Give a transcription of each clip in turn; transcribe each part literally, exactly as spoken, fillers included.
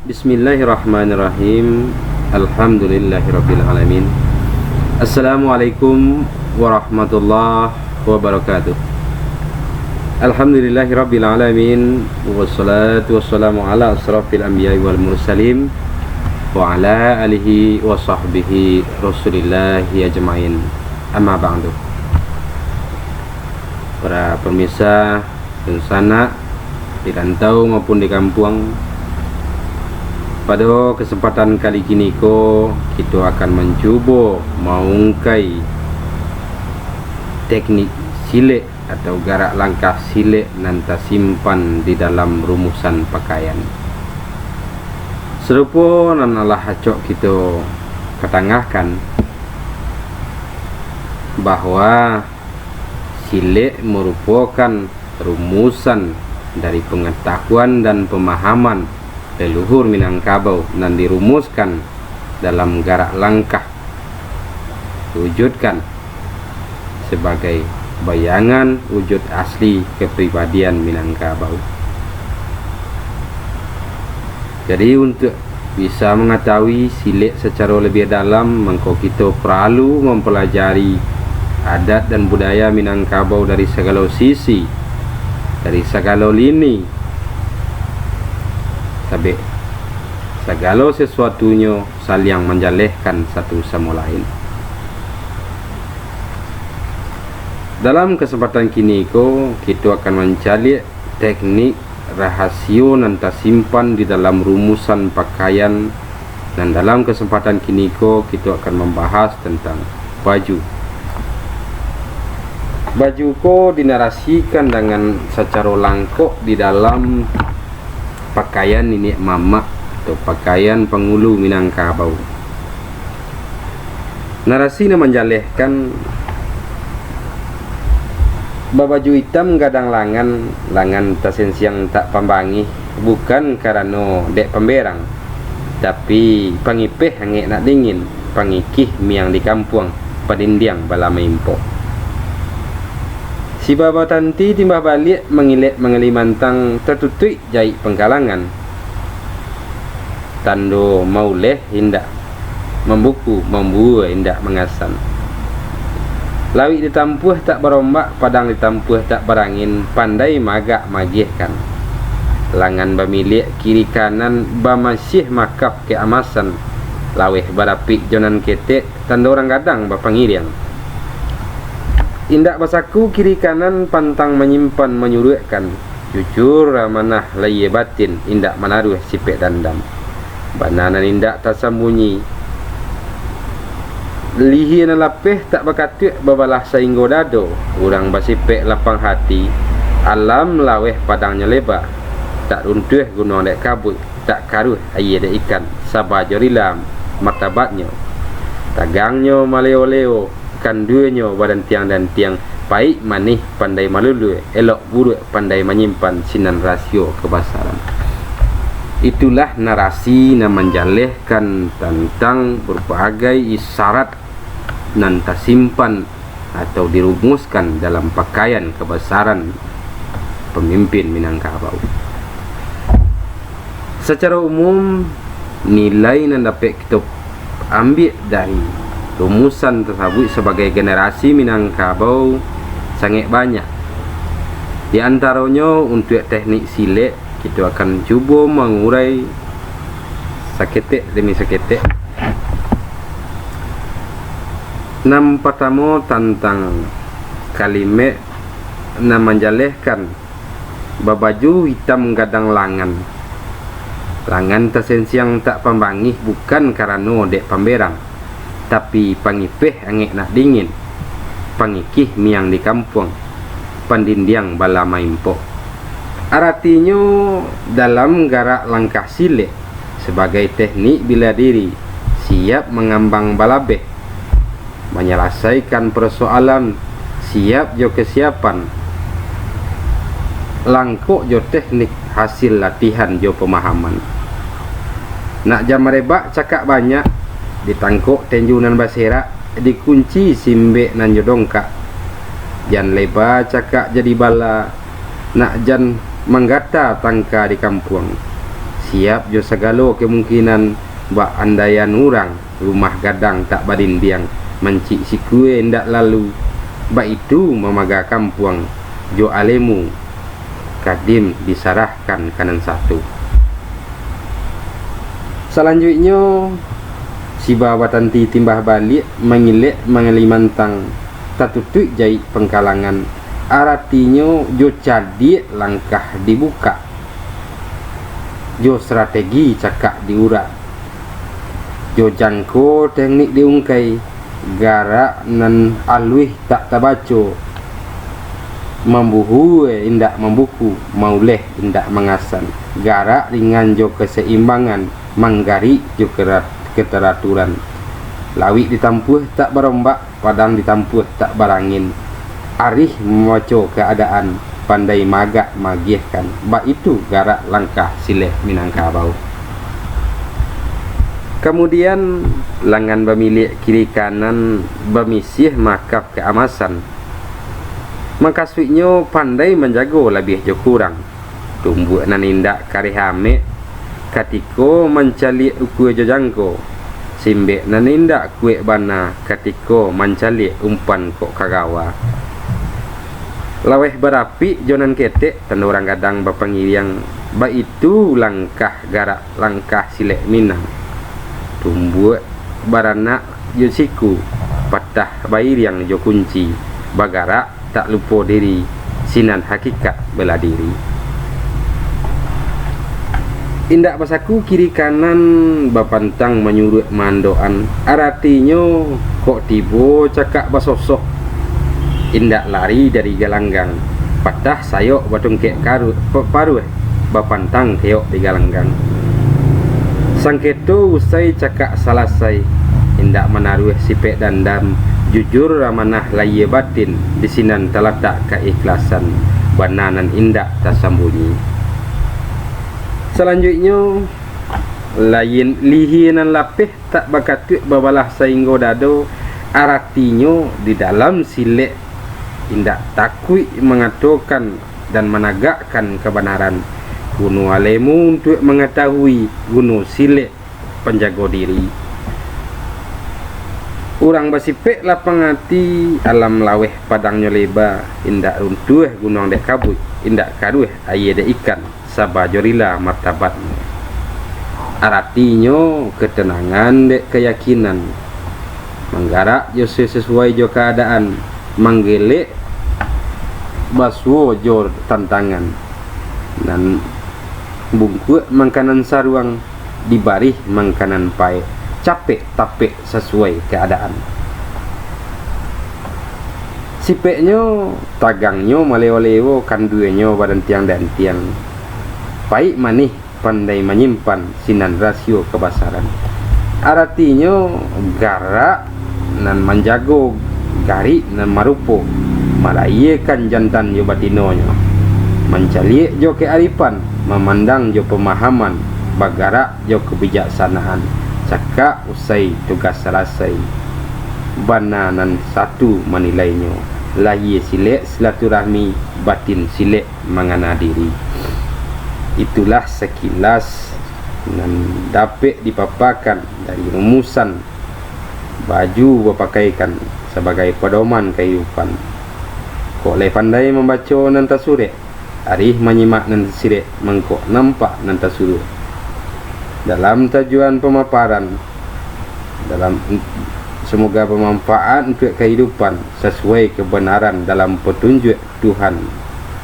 Bismillahirrahmanirrahim. Alhamdulillahirabbil alamin. Assalamualaikum warahmatullahi wabarakatuh. Alhamdulillahirabbil alamin. Wassalatu wassalamu ala asrafil anbiya'i wal mursalin wa ala alihi wa sahbihi rasulillahi ajmain. Amma ba'du. Para pemirsa, dunsanak, di rantau maupun di kampuang, pado kesempatan kali kiniko, kito akan mancubo maungkai teknik silek atau garak langkah silek nan tasimpan di dalam rumusan pakaian. Sarupo nan alah acok kito katangahkan, bahwa silek marupokan rumusan dari pangatahuan dan pamahaman leluhur Minangkabau nan dirumuskan dalam garak langkah, wujudkan sabagai bayangan wujud asli kapribadian Minangkabau. Jadi, untuak bisa mangatahui silek sacaro labiah dalam, mangko kito paralu mampalajari adat dan budaya Minangkabau dari sagalo sisi, dari sagalo lini, sabab sagalo sasuatunyo saliang manjalehkan satu samo lain. Dalam kasempatan kiniko, kito akan mancaliak teknik rahasio nan tasimpan di dalam rumusan pakaian, nan dalam kasempatan kiniko kito akan mambahas tantang baju. Baju ko dinarasikan dangan sacaro langkok di dalam pakaian niniak mamak atau pakaian pangulu Minangkabau. Narasi nan manjalehkan, babaju itam gadang langan, langan tasensiang tak pambangih, bukan karano dek pamberang, tapi pangipeh angek nak dingin, pangikih miang di kampuang, padindiang balamai impok. Siba batanti timbah baliak mangilek mangalimantang, tatutuik jaik pangkalangan. Tando mauleh indak mambuku, mambua indak mangasan. Lawik ditampuah tak barombak, padang ditampuah tak barangin, pandai magak magiahkan. Langan bamiliak kiri kanan, bamasiah makaf keamasan, laweh barapik jo nan ketek, tando urang gadang bapangiriang. Indak basaku kiri kanan, pantang manyimpan manyuruakkan, jujur amanah lahia batin, indak manaruah sipek dandam. Bana nan indak tasambunyi, lihia nan lapeh tak bakatuak, babalah sainggo dado, urang basipek lapang hati, alam laweh padangnyo leba, tak runtuah gunuang dek kabuik, tak karuah ayie dek ikan, saba jo rila martabatnyo. Tagangnyo maleo-leo, kanduanyo badantiang-dantiang, paik manih pandai malulua, elok buruak pandai manyimpan, sinan rasio kabasaran. Itulah narasi nan manjalehkan tantang barbagai isyarat nan tasimpan atau dirumuskan dalam pakaian kabasaran pamimpin Minangkabau. Sacaro umum, nilai nan dapek kito ambiak dari rumusan tasabuik sabagai generasi Minangkabau sangaik banyak. Di antaronyo, untuak teknik silek, kito akan cubo mangurai saketek demi saketek. Nan partamo, tantang kalimat nan manjalehkan babaju itam gadang langan. Langan tasensiang tak pambangih, bukan karano dek pamberang, tapi pangipeh angek nak dingin, pangikih miang di kampuang, pandindiang balamai impok. Aratinyo, dalam garak langkah silek, sabagai teknik bela diri, siap mangambang balabeh, manyalasaikan parsoalan, siap jo kasiapan, langkok jo teknik hasil latihan jo pamahaman. Nak jan marebak cakak banyak, ditangkok tenju nan baserak, dikunci simbek nan jo dongkak. Jan leba cakak jadi bala, nak jan manggata tangka di kampuang. Siap jo sagalo kamungkinan, bak andaian urang, rumah gadang tak badindiang, mancik sikua indak lalu, baitu mamaga kampuang, jo alemu kadim disarahkan ka nan satu. Salanjuiknyo, siba batanti timbah baliak, mangilek mangalimantang, tatutuik jaik pangkalangan, aratinyo jo cadiak langkah dibukak, jo strategi cakak diurak, jo jangko teknik diungkai, garak nan aluih tak tabaco, mambuhua indak mambuku, mauleh indak mangasan, garak ringan jo kasaimbangan, manggarik jo kera-, kataraturan. Lawik ditampuah tak barombak, padang ditampuah tak barangin. Arih mambaco kaadaan, pandai maagak maagiahkan, baitu garak langkah silek Minangkabau. Kamudian, langan bamiliak kiri kanan, bamisiah makaf kaamasan. Mukasuiknyo pandai manjago labiah jo kurang. Tumbuak nan indak kareh amek, katiko mancaliak ukua jo jangko. Simbek nan indak kuek bana, katiko mancaliak umpan kok kagawa. Laweh barapik jo nan ketek, tando urang gadang bapangiriang, baitu langkah garak langkah silek Minang. Tumbuak baranak jo siku, patah bairiang jo kunci, bagarak tak lupo diri, sinan hakikat bela diri. Indak basaku kiri kanan, bapantang manyuruak maandokan, aratinyo kok tibo cakak basosok, indak lari dari galanggang, patah sayok batungkek karu-, pa-, paruah, bapantang keok di galanggang. Sangketo usai cakak salasai, indak manaruah sipek dandam, jujur amanah lahia batin, di sinan talatak kaikhlasan, bana nan indak tasambunyi. Salanjuiknyo, lain lihia nan lapeh tak bakatuak babalah sainggo dado, aratinyo di dalam silek indak takuik mangatokan dan managakkan kabanaran. Guno alemu untuak mangatahui, guno silek panjago diri. Urang basipek lapang ati, alam laweh padangnyo leba, indak runtuah gunuang dek kabuik, indak karuah aia dek ikan, saba jo rila martabatnyo. Aratinyo, katanangan dek kayakinan, manggarak jo sasuai jo kaadaan, manggelek basuo jo tantangan, nan bungkuak mangkanan saruang, dibarih mangkanan paek, capek tapek sasuai kaadaan. Sipeknyo, tagangnyo maleo-leo, kanduanyo badantiang-dantiang. Paik manih pandai manyimpan, sinan rasio kabasaran. Aratinyo, garak nan manjago, garik nan marupo, malahiakan jantan jo batinonyo, mancaliak jo kearifan, mamandang jo pamahaman, bagarak jo kabijaksanaan, cakak usai tugas salasai. Bana nan satu manilainyo, lahia silek silaturahmi, batin silek mangana diri. Itulah sakilas nan dapek dipapakan dari rumusan baju bapakaikan sabagai padoman kahidupan. Kok lai pandai mambaco nan tasurek, arih manyimak nan tasirek, mangko nampak nan tasuruak. Dalam tajuan pamaparan, dalam, semoga bamanfaat untuak kahidupan, sasuai kabanaran dalam patunjuak Tuhan.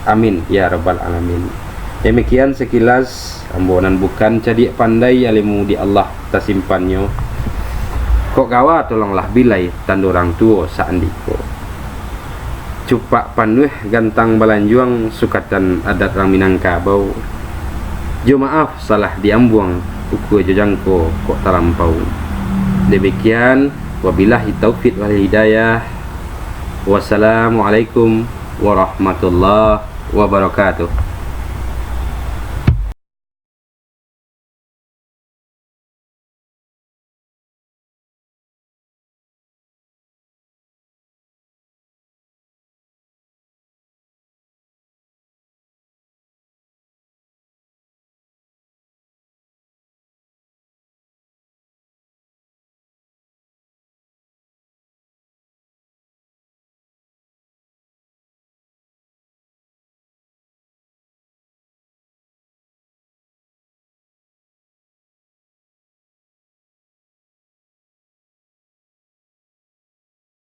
Amin, ya rabbal alamin. Demikian sakilas ambo nan bukan cadiak pandai, alemu di Allah tasimpannyo. Kok gawa, tolonglah bilai, tando urang tuo saandiko. Cupak panuah gantang balanjuang, sukatan adat urang Minangkabau. Jo maaf salah diambuang, ukua jo jangko kok talampau. Demikian, wabillahi taufik wal hidayah. Wassalamualaikum warahmatullahi wabarakatuh.